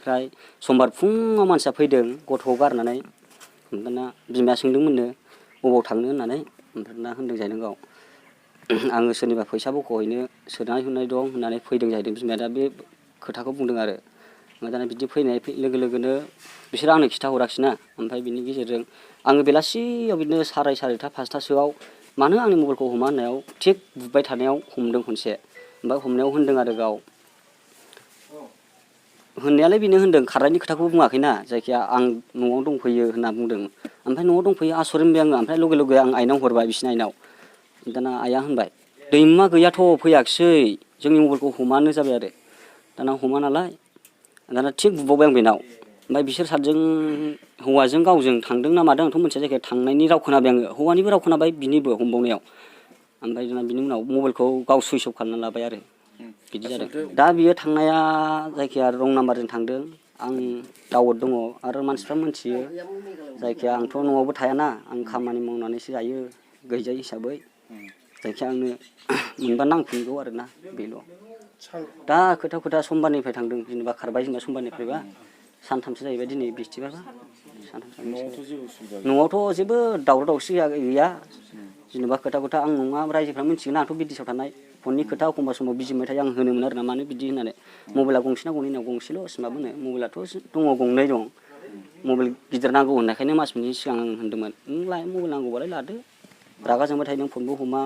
बेनिफ्राय समबार फुङाव मानसिया फैदों गथ'खौ गारनानै दाना बिमाया सोंदोंमोननो बबाव थांनो होननानै ओमफ्राय दाना होनदों जाहैदों गाव आङो सोरनिबा फैसा बख'हैनो सोनानै होनाय दं होननानै फैदों जाहैदों बिमाया दा बे खोथाखौ बुंदों आरो ओमफ्राय दाना बिदि फैनाय लोगो लोगोनो बिसोरो आंनो खिन्थाहराखिसैना ओमफ्राय बिनि गेजेरजों आङो बेलासियाव बिदिनो सारायथा 5थासोआव मानो आंनि मबाइलखौ हमा होननायाव थिग बुबाय थानायाव हमदों खनसे ओमफ्राय हमनायाव होनदों आरो गाव होननायालाय बेनो होनदों खारनायनि खोथाखौ बुङाखैना जायखिया आं न'आव दंफैयो होनना बुंदों ओमफ्राय न'आव दंफैयो आसरित मोनबाय आङो ओमफ्राय लगे लगे आं आइनाव हरबाय बिसिनि आइनाव दाना आइया होनबाय दैमा गैयाथ' फैयाखिसै जोंनि मबाइलखौ हमानो जाबाय आरो दाना हमा नालाय दाना थिग बुबावबाय आं बेनाव ओमफ्राय बिसोर सातजों हौवाजों गावजों थांदों ना मादों आंथ' मोनथिया जायखिया थांनायनि राव खोनाबाय आङो हौवानिबो राव खोनाबाय बिनिबो हमबावनायाव ओमफ्राय दाना बिनि उनाव मबाइलखौ गाव सुइस अफ खालामना लाबाय आरो बिदि जादों दा बियो थांनाया जायखिया रं नाम्बारजों थांदों आं दाउट दङ आरो मानसिफ्रा मोनथियो जायखिया आंथ' न'आवबो थायाना आं खामानि मावनानैसो जायो गैजायै हिसाबै जायखिया आंनो मोनबा नांफिनगौ आरोना बेल' दा खोथा समबारनिफ्राय थांदों जेनेबा खारबाय जेनेबा समबारनिफ्रायबा सानथामसो जाहैबाय दिनै बिस्थिबारबा न'आवथ' जेबो दावराव दावसि गैया जेनेबा खोथा आं नङा रायजोफ्रा मिथिगोन आंथ' बिदेशआव थानाय फननि खोथा एखमबा समाव बिजिबाय थायो आं होनोमोन आरो ना मानो बिदि होननानै मबाइला गंसेना गंनै गंसेल' सिमाबो होनो मबाइलाथ' दङ गंनै दं मबाइल गिदिर नांगौ होननायखायनो मास मोननै सिगां आं होनदोंमोन नों मबाइल नांगौबालाय लादो रागा जोंबाय थायो नों फनबो हमा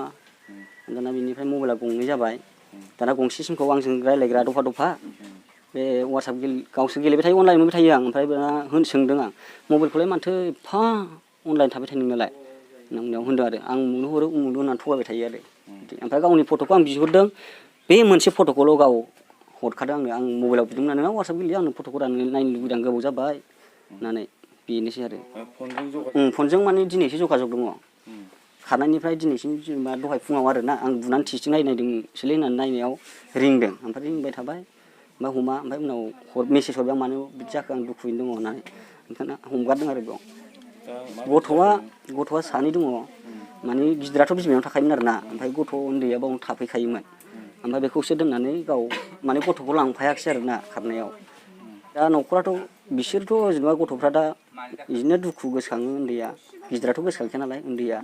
दाना बिनिफ्राय मबाइला गंनै जाबाय दाना गंसे सिमखौ आंजों रायज्लायग्रा दफा बे वाट्सएप गावसोर गेलेबाय थायो अनलाइन मोनबाय थायो आं ओमफ्राय दाना सोंदों आं मबाइलखौलाय माथो एफा अनलाइन थाबाय थायो नोंनालाय नोंनियाव होनदों आरो आं उमुकनो हरो उमुकनो होननानै थगायबाय थायो आरो ओमफ्राय गावनि फट'खौ आं बिहरदों बे मोनसे फट'खौल' गाव हरखादों आं मबाइलाव बिदोंमोन नोंनाव वाट्सएप गेलेयो आंनो फट'खौ नायनो लुबैदों आं गोबाव जाबाय होननानै बेनोसै आरो फनजों माने दिनैसो जगाजग दङ खारनायनिफ्राय दिनैसिम जेनेबा दहाय फुङाव आरोना आं बुनानै थिस्टिं नायनायदोंसोलै होननानै नायनायाव रिंदों ओमफ्राय रिंबाय थाबाय ओमफ्राय हमा ओमफ्राय उनाव मेसेज हरबाय आं मानो बिदि जाखो आं दुखुयैनो दङ होननानै ओंखायनो हमगारदों आरो बेयाव गथ'आ सानै दङ माने गिदिराथ' बिमायाव थाखायोमोन आरोना ओमफ्राय गथ' उन्दैया बावनो थाफैखायोमोन ओमफ्राय बेखौसो दोननानै गाव माने गथ'खौ लांफायाखिसै आरोना खारनायाव दा न'खराथ' बिसोरथ' जेनेबा गथ'फ्रा दा बिदिनो दुखु गोसोखाङो उन्दैया गिदिराथ' गोसोखांखाया नालाय उन्दैया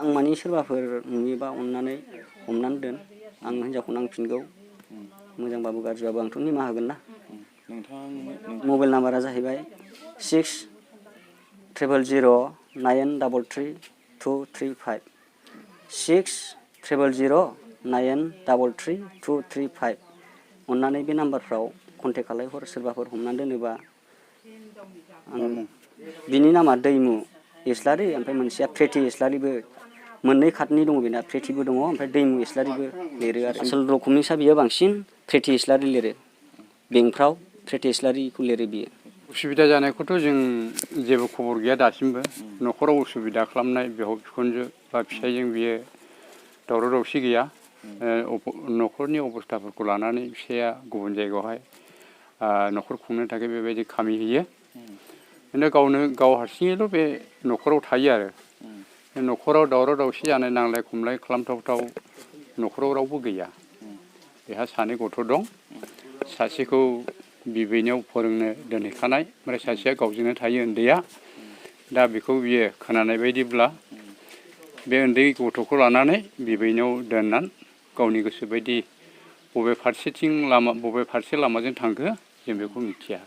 आं माने सोरबाफोर नुयोबा अननानै हमनानै दोन आं हिनजावखौ नांफिनगौ मोजांबाबो गाज्रिबाबो आंथ' निमाहा होगोन ना मबाइल नाम्बारा जाहैबाय 60009333235 60009333235 अननानै बे नाम्बारफ्राव कन्टेक्ट खालायहर सोरबाफोर हमनानै दोनोबा बिनि नामा दैमु इस्लारि ओमफ्राय मोनसेया प्रिति इस्लारिबो मोननै खातनि दङ बेना प्रितिबो दङ ओमफ्राय दैमु इस्लारिबो लिरो आरो आसोल डकुमेन्टसा बियो बांसिन प्रिति इस्लारि लिरो बेंकफ्राव प्रिति इस्लारिखौ लिरो बियो उसुबिदा जानायखौथ' जों जेबो खबर गैया दासिमबो न'खराव उसुबिदा खालामनाय बिहाव बिखुनजो बा फिसाइजों बियो दावराव दावसि गैया न'खरनि अबस्थाफोरखौ लानानै फिसाइया गुबुन जायगायावहाय न'खर खुंनो थाखाय बेबायदि खामि होयो खिन्थु गाव हारसिङैल' बे न'खराव थायो आरो न'खराव दावराव दावसि जानाय नांलाय खमलाय खालामथावथाव न'खराव रावबो गैया बेहा सानै गथ' दं सासेखौ बिबैनाव फोरोंनो दोनहैखानाय ओमफ्राय सासेया गावजोंनो थायो उन्दैया दा बेखौ बियो खोनानाय बायदिब्ला बे उन्दै गथ'खौ लानानै बिबैनाव दोननानै गावनि गोसो बायदि बबे फारसे लामाजों थांखो जों बेखौ मिथिया